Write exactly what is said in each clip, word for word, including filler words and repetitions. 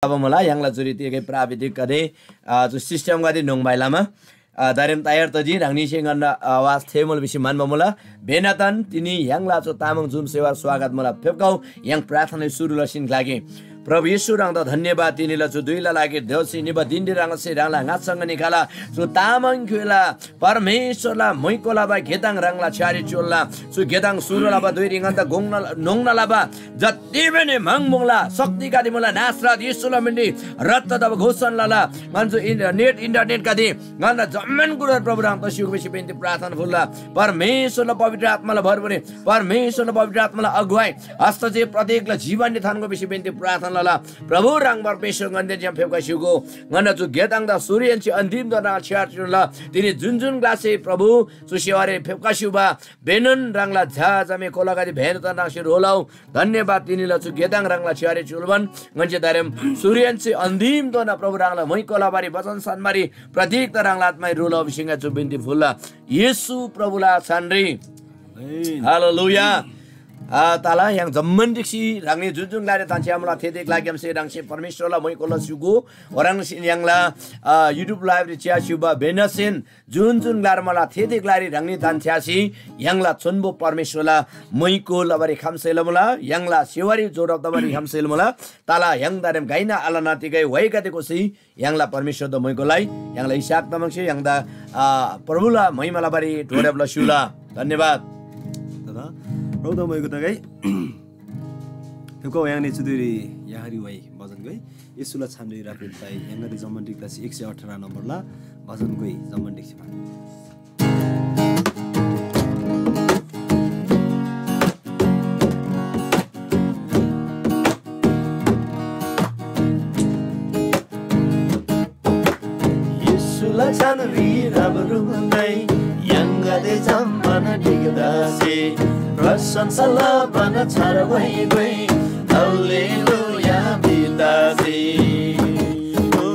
अब मुला य्‍हाङला चुरी तिगै प्राविधिकगदे, अ, चु सिस्टमगदे न्‍होङ्बाइ लमा, अ, दारेम तयार तजी, ह्राङनीसे ङन्‍ना आवाज थेःमुल भिसी म्‍हन्‍बा मुला। बेनातन तिनी य्‍हाङला चु तामाङ जुम सेवार स्वागत मुला। फेप्‍खउ य्‍हाङ प्रार्थना सुरु लसीन ग्‍लागे। प्रभु येशू, ह्राङदा धन्‍यवाद, तिनीला चु धुइला लागिर देउसी निबा दिनरी ह्राङसे ह्राङला ङाच्‍छाङ निखाला चु तामाङ क्‍युइला परमेश्‍वरला म्‍हुइको लबा गेताङ ह्राङला छ्‌यारी च्‍योल्‍ला। चु गेताङ सुरु लबा धुइरी ङन्‍दा गोङ्ना न्‍होङ्ना लबा जति पनि म्‍हङ मुला शक्तिगदे मुला नासरत येशूला मिनरी रद्द तबा घोषणा लला। ङन्‍जु इन्टरनेट, इन्टरनेटगदे ङन्‍दा जम्‍मान कुरार प्रभु ह्राङ तस्‍युगु भिसी बिन्ती प्रार्थना फुल्‍ला। परमेश्‍वरला पवित्र आत्‍माला भरपुरी, परमेश्‍वरला पवित्र आत्‍माला अगुवाई हस्त जे प्रत्येकला जीवनरी थान्‍गो भिसी बिन्ती प्रार्थना लला। प्रभु ह्राङ परमेश्‍वर ङन्‍देन छ्‌याम फेप्‍खा स्‍युगो। ङन्‍ना चु गेताङदा सुरुहेन्‍से अन्‍तिम धोना छ्‌यार च्‍योल्‍ला। तिनी जुन जुन ग्‍लासे प्रभु चु सेवारी फेप्‍खा स्‍युबा बेनोन ह्राङला झा झामे कोलागदे भेन तन ह्राङसे ह्रो लउ। धन्‍यवाद तिनीला चु गेताङ ह्राङला छ्‌यारे च्‍युल्‍बान ङन्‍से दारेम सुरुहेन्‍से अन्‍तिम धोना प्रभु ह्राङला म्‍हुइ कोलाबारी बचन सान्‍बारी प्रत्येक त ह्राङला आत्‍माइ ह्रो लउ भिसी ङा चु बिन्ती फुल्‍ला। येशू प्रभुला छानरी। हालेलुया। आ, तला य्‍हाङ जम्‍मान ढिक्‍सी ह्राङनी जुन जुन ग्‍लारी थान्‍छ्‌यामुला थे थे ग्‍लाग्‍यामसे ह्राङसे परमेश्‍वरला म्‍हुइ कोला स्‍युगु। ओह्रङ्सेन य्‍हाङला, आ, YouTube live री च्‍या स्‍युबा बेनासेन जुन जुन ग्‍लार मुला थे थे ग्‍लारी ह्राङनी थान्‍छ्‌यासी य्‍हाङला छोन्‍बो परमेश्‍वरला म्‍हुइको लबारी खम्‍सेल मुला, य्‍हाङला सेवारी जोडब तबारी खम्‍सेल मुला। तला य्‍हाङ दारेम गाइना आलना तिगै व्‍हाइगदे कोसी य्‍हाङला परमेश्‍वरदा म्‍हुइको लइ। य्‍हाङला इसाक तमङसे य्‍हाङदा, आ, प्रभुला महिमा लबारी डोर्‍याब लस्‍युला। धन्‍यवाद। तथा प्रभुदा म्‍हुइको तगै। थुको य्‍हाङनी चुदिरी याहरी व्‍हाइ भजन गइ। येशूला छानरी राप्रिल ताइ य्‍हाङगदे जम्‍मान ढिक्‍तासी एक सय अठार नम्‍बरला भजन गइ जम्‍मान ढिक्‍सी भाग। येशूला छानरी राब रुगुलै य्‍हाङगदे जम्‍मान ढिक्‍तासे प्रशंसा लबान छार व्‍हाइ व्‍हाइ। हालेलुया भितासे। ओ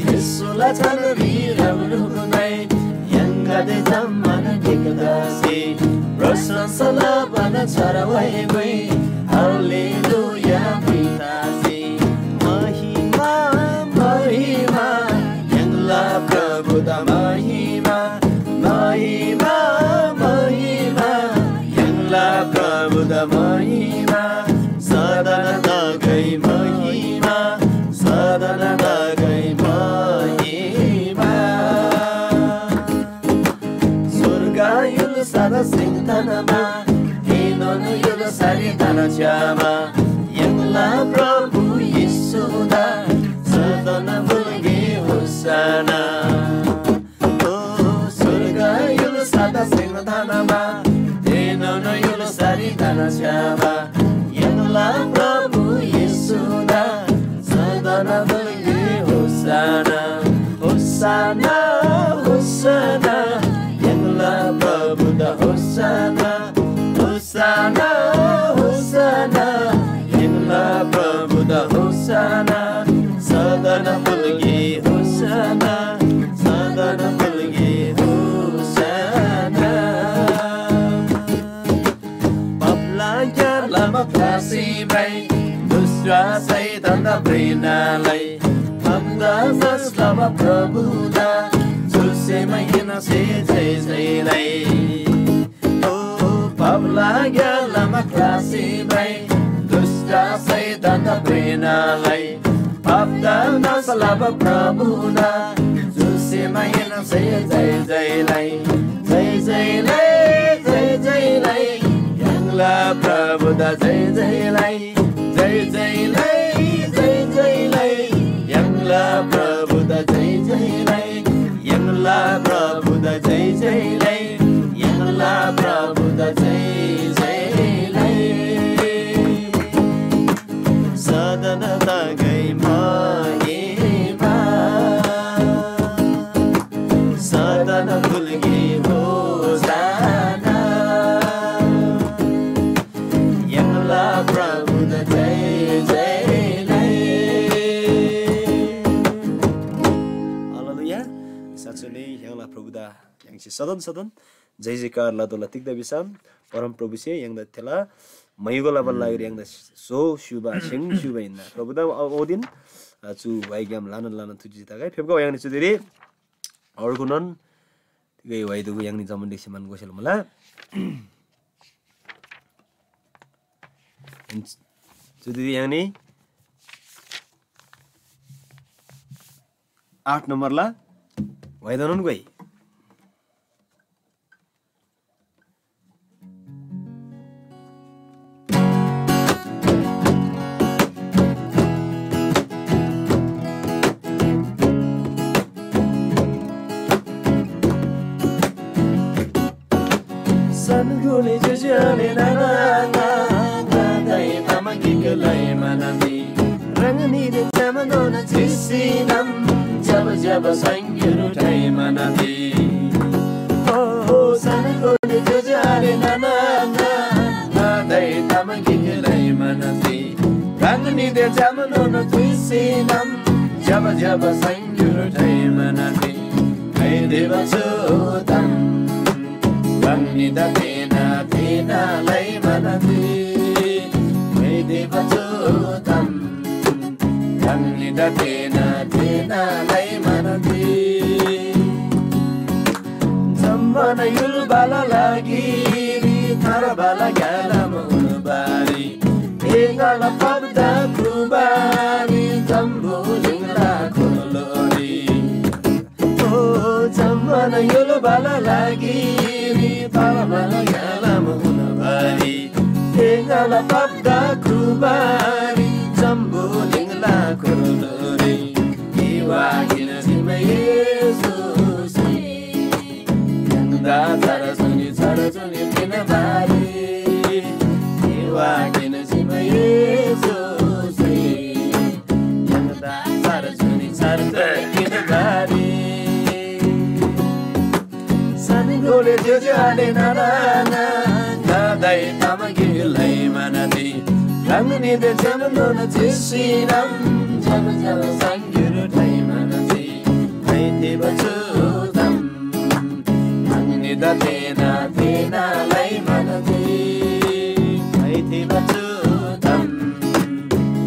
येशूला छानरी राब रुगुलै य्‍हाङगदे जम्‍मान ढिक्‍तासे प्रशंसा लबान छार व्‍हाइ व्‍हाइ। हालेलुया भितासे। महिमा, महिमा, य्‍हाङला प्रभुदा महिमा, महिमा, महिमा, य्‍हाङला प्रभुदा महिमा, सदन तगै महिमा, सदन तगै महिमा। स्‍वर्ग य्‍हुल्‍सादा सिङ्तनमा, एनोन य्‍हुल्‍सारी धन च्‍यामा, य्‍हाङला प्रभु येशूदा सदन बुल्‍गे होसाना। ओ स्‍वर्ग य्‍हुल्‍सादा सिङ्तनमा, एनोन य्‍हुल्‍सारी धन च्‍यामा, य्‍हाङला प्रभु येशूदा सदन बुल्‍गे होसाना। होसाना, होसाना, य्‍हाङला प्रभुदा होसाना। होसाना, होसाना, य्‍हाङला प्रभुदा होसाना। सदन बुल्‍गे होसाना, सदन बुल्‍गे होसाना। पापला ग्‍यार लमा ख्‍लासी भ्रइ, दुष्‍ट शैतानदा प्रेरणालाई, पापदा नाश लबा प्रभुदा, चुसे महिनासे जय जय लै। ओ पापला ग्‍यार लमा ख्‍लासी भ्रइ, दुष्‍ट शैतानदा प्रेरणालाई, पापदा नाश लबा प्रभुदा, चुसे महिनासे जय जय लै। जय जय लै, जय जय लै, य्‍हाङला प्रभुदा जय जय लै। जय जय लै, जय जय लै, य्‍हाङला प्रभुदा जय जय लै। य्‍हाङला प्रभुदा जय जय लै, य्‍हाङला प्रभुदा जय जय लै। सदन तगै महिमा, सदन बुल्‍गे होसाना। य्‍हाङला प्रभुदा जय जय लै। हालेलुया। साँच्चै नै य्‍हाङला प्रभुदा य्‍हाङसे सदन सदन जय जयकार लतोःला। तिग्‍दा भिसम परमप्रभुसे य्‍हाङदा थेला म्‍हाइगो लबाला लागिरी य्‍हाङदा सो स्‍युबा, सेङ स्‍युबा हिन्‍ना। प्रभुदा ओदिन अ, चु वाइग्‍याम ल्‍हानान ल्‍हानान थुजी तगै फेप्‍गो य्‍हाङनी चुदिरी अर्गुनन तिगै वाइ दुगु य्‍हाङनी जम्‍मान ढिक्‍सी मान गोसेल मुला। चुदिरी य्‍हाङनी आठ नम्‍बरला वाइदानोन गोइ। सनगुले जुजुले नाना नाना दै तमा गिगलै मनदी। रंगनीदे चमनोन चिसिनम जब जब संगिरु ठै मनदी। ओ सनगुले जुजुले नाना नाना दै तमा गिगलै मनदी। रंगनीदे चमनोन चिसिनम जब जब संगिरु ठै मनदी। खैदेबा चुतम गंगनीदा तेना तेना लै मनदी। खैदेबा चुतम गंगनीदा तेना तेना लै मनदी। जम्‍मान युल बाला लागिरी थार बाला ग्‍यालाम उलबारी एंगाला पब्दा खुबारी जम्‍बुलिङला खोलोरी। ओ जम्‍मान य्‍होलबाला लागिरी परमला ग्‍यालाम हुनबारी तेङ्गाला पब्दा खुबारी जम्‍बुलिङला खुर्लुरी। इवागिन जिम्‍मा येशूसे य्‍हाङदा छार जुनी छार जुनी पिन्‍बारी। इवागिन जिम्‍मा येशूसे य्‍हाङदा छार जुनी छार जुनी पिन्‍बारी। सनगोले ज्‍योज्‍यो आले नाना नाना, नादाइ तामा गिक ल्‍हाइ मानजी। ह्राङनीदे जम्‍नोन चिसीनम जब जब संगिर ठाइ मानजी। ङाइथे बचुदम ह्राङनीदा तेना तेना ल्‍हाइ मानजी। ङाइथे बचुदम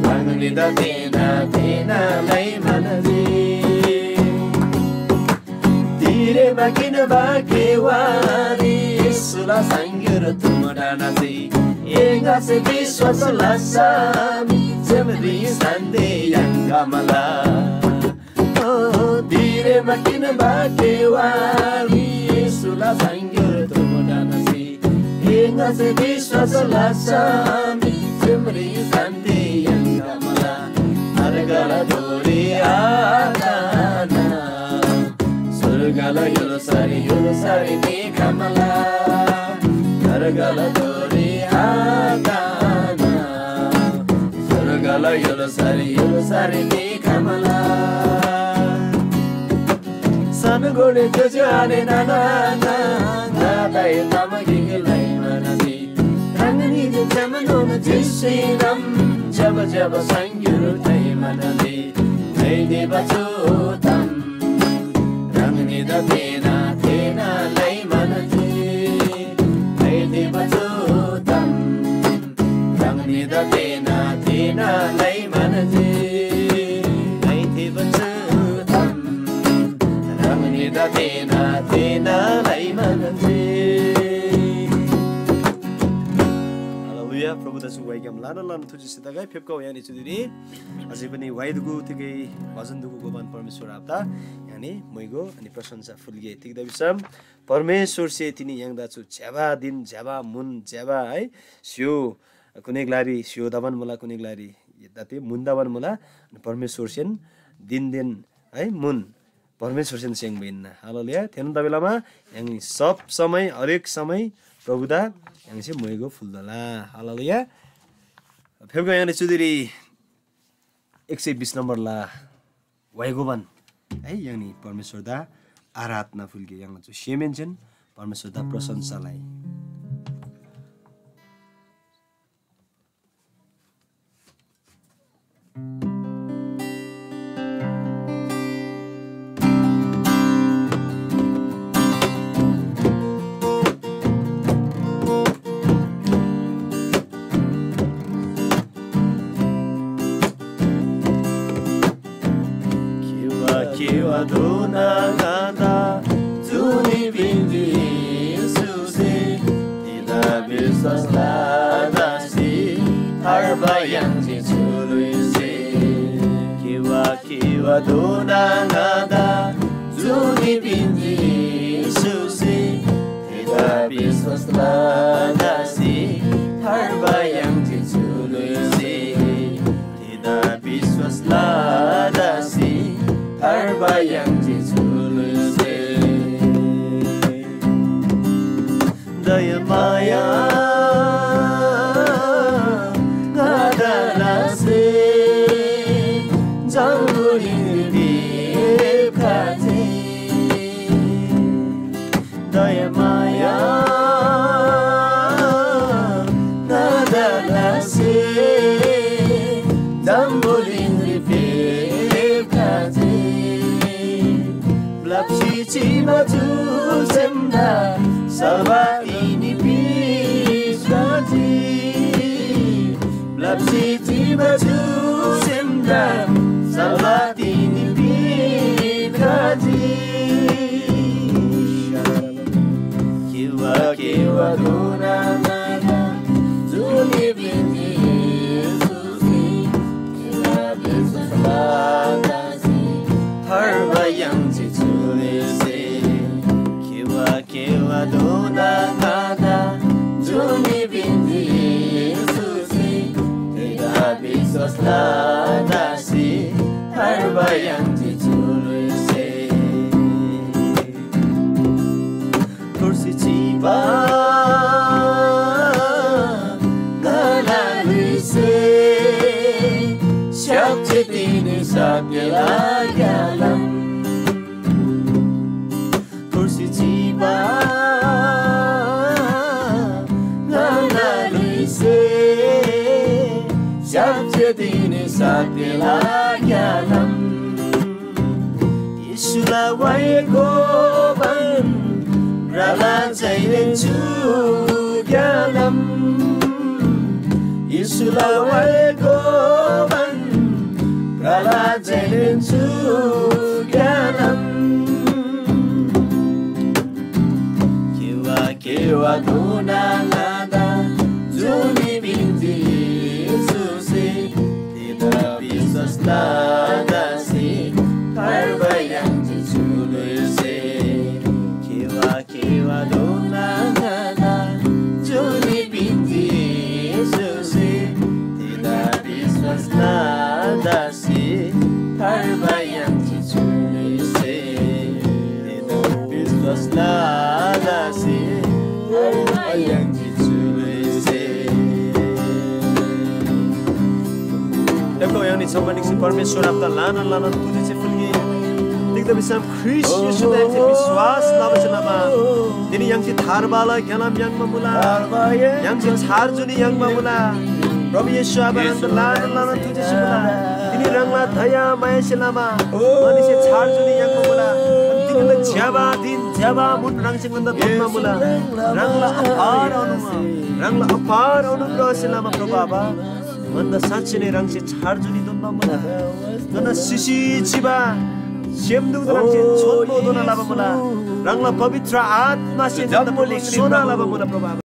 ह्राङनीदा तेना तेना ल्‍हाइ मानजी। तिरेमा किन बाकेवारी येशूला सांग्‍योर तुम डानासी। एंगासे विश्वास लसामी जमरी सान्‍दे यंगमला। ओ तिरेमा किन बाकेवारी येशूला सांग्‍योर तुम डानासी। एंगासे विश्वास लसामी जमरी सान्‍दे यंगमला। अर्गला दोरी आताना स्वर्गला य्‍हुल्‍सारी य्‍हुल्‍सारी निखमला। अर्गला दोरी आताना स्वर्गला य्‍हुल्‍सारी य्‍हुल्‍सारी निखमला। सनगोले ज्‍योज्‍यो आले नाना नाना, नादाइ तामा गिक ल्‍हाइ मानजी। ह्राङनीदे जम्‍नोन चिसीनम जब जब सांग्‍योर ठाइ मानजी। ङाइथे बचुदम ह्राङनीदा तेना तेना ल्‍हाइ मानजी। ङाइथे बचुदम ह्राङनीदा तेना तेना ल्‍हाइ मानजी। ङाइथे बचुदम ह्राङनीदा तेना तेना ल्‍हाइ मानजी। हालेलुया। प्रभु दाजु वाइग्‍याम लाना लाना थुजी सितगै फेप्‍का वयानी चुदिरी। अझै पनि वाइदुगु तिगै भजन दुगु गोबान परमेश्‍वर आपदा यानी मुइगो अनि प्रशंसा फुल्‍गे। तिग्‍दा भिसम परमेश्‍वरसे तिनी य्‍हाङदा चु ज्‍यबा दिन, ज्‍यबा मुन, ज्‍यबा है स्‍य्‍हो, कुनै ग्‍लारी स्‍य्‍हो दबान मुला, कुनै ग्‍लारी दाते मुन दबान मुला। अनि परमेश्‍वरसेन दिनदेन है मुन परमेश्‍वरसेन स्‍य्‍हङ्बा हिन्‍ना। हालेलुया। थेनोन तबेलामा य्‍हाङ सब समय, हरेक समय प्रभुदा य्‍हाङसे मोइगो फुल्‍दोला। हालेलुया। फेप्‍गो य्‍हाङले चुदिरी एक सय बिस नम्‍बरला वाइगोबान है य्‍हाङनी परमेश्‍वरदा आराधना फुल्‍गे। य्‍हाङला चु सेमेन्‍सेन परमेश्‍वरदा प्रशंसा लइ। विश्‍वास लसी थार्बा याङ्जी चु ल्‍हुइसे। केवा केवा दोना ङादा जुनी पिन्‍जी येशूसे। थेदा विश्‍वास लसी थार्बा याङ्जी चु ल्‍हुइसे। थेदा विश्‍वास लसी थार्बा याङ्जी चु ल्‍हुइसे। दयामाया ङादा लसे जम्‍बुलिङरी फेप्‍खजी। दयामाया ङादा लसे जम्‍बुलिङरी फेप्‍खजी। ब्‍लप्‍सी चिबा चु सेमदा सवातीनी पिस खजी। ब्‍लप्‍सी चिबा चु सेमदा सवातीनी पिस खजी। केवा केवा दोना ङादा जुनी पिन्‍जी येशूसे। थेदा विश्‍वास लसी थार्बा याङ्जी चु ल्‍हुइसे। केवा केवा दोना ङादा जुनी पिन्‍जी येशूसे। थेदा विश्‍वास लसी थार्बा याङ्जी चु ल्‍हुइसे। क्रुसरी चिबा ङाला ल्‍हुइसे स्‍याप्‍जी तिनी सत्‍यला ग्‍यालाम। क्रुसरी चिबा ङाला ल्‍हुइसे स्‍याप्‍जी तिनी सत्‍यला ग्‍यालाम। येशूला वाइको बन भ्रला जैलेन चु ग्‍यालाम। येशूला वाइको बन भ्रला जैलेन चु ग्‍यालाम। केवा केवा दोना ङादा जुनी पिन्‍जी येशूसे। थेदा विश्‍वास लसी थार्बा याङ्जी चु ल्‍हुइसे। केवा केवा दोना ङादा जुनी पिन्‍जी येशूसे। थेदा विश्‍वास लसी थार्बा याङ्जी चु ल्‍हुइसे। थेदा विश्‍वास लसी थार्बा याङ्जी चु ल्‍हुइसे। देखो, य्‍हाङनी छम्‍बा निक्‍सी परमेश्‍वर आबादा ल्‍हानान ल्‍हानान तुति जे फुल्‍गे। तिग्‍दा भिसम ख्रीष्‍ट येशूदा य्‍हाङसे विश्‍वास लबासे लमा तिनी य्‍हाङसे थार्बाला ग्‍यालाम याङ्बा मुला। य्‍हाङसे छार जुनी याङ्बा मुला। प्रभु येशू आबा, ह्राङदा ल्‍हानान ल्‍हानान तुति मुला। तिनी ह्राङला दया मायासे लमा ङनीसे छार जुनी याङ्बा मुला। अनि तिनीला ज्‍यबा धिन ज्‍यबा मुन ह्राङसे ङन्‍दा दोन्‍बा मुला। ह्राङला अपार अनुग्रह, ह्राङला अपार अनुग्रहसे लमा प्रभु आबा, ङन्‍दा साँच्‍चै नै ह्राङसे छार जुनी दोन्‍बा मुला। ङन्‍दा सिसी चिबा सेमदुद ह्राङसे छोन्‍बो दोना लबा मुला। ह्राङला पवित्र आत्‍मासे ङन्‍दा प्रभु सोना लबा मुला प्रभु आबा।